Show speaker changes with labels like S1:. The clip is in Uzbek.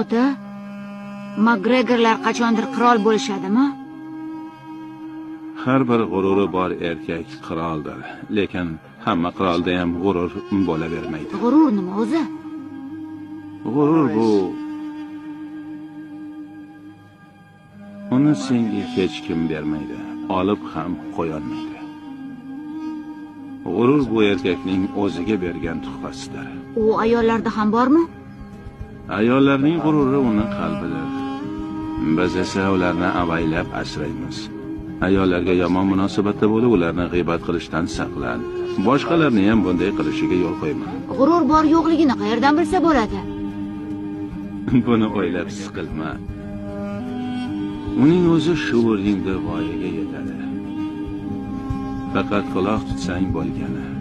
S1: Ota, Makgregorlar qachondir qirol bo'lishadimi?
S2: Har bir g'ururi bor erkak qiroldir, lekin hamma qirolda ham g'urur bo'lavermaydi.
S1: G'urur nima o'zi?
S2: G'urur bu uni senga hech kim bermaydi, olib ham qo'yolmaydi. G'urur bu erkakning o'ziga bergan tuhfasidir.
S1: U ayollarda ham bormi?
S2: Ayollarning g'ururi uni qalbidir. Biz esa ularni avaylab asraymiz. Ayollarga yomon munosabatda bo'lib, ularni g'iybat qilishdan saqlan. Boshqalarni ham bunday qilishiga yo'l qo'yma.
S1: G'urur bor yo'qligini qayerdan bilsa bo'ladi?
S2: Buni o'ylab siqilma. Uning o'zi shuuringda voyaga yetadi. Faqat quloq tutsang bo'lgani.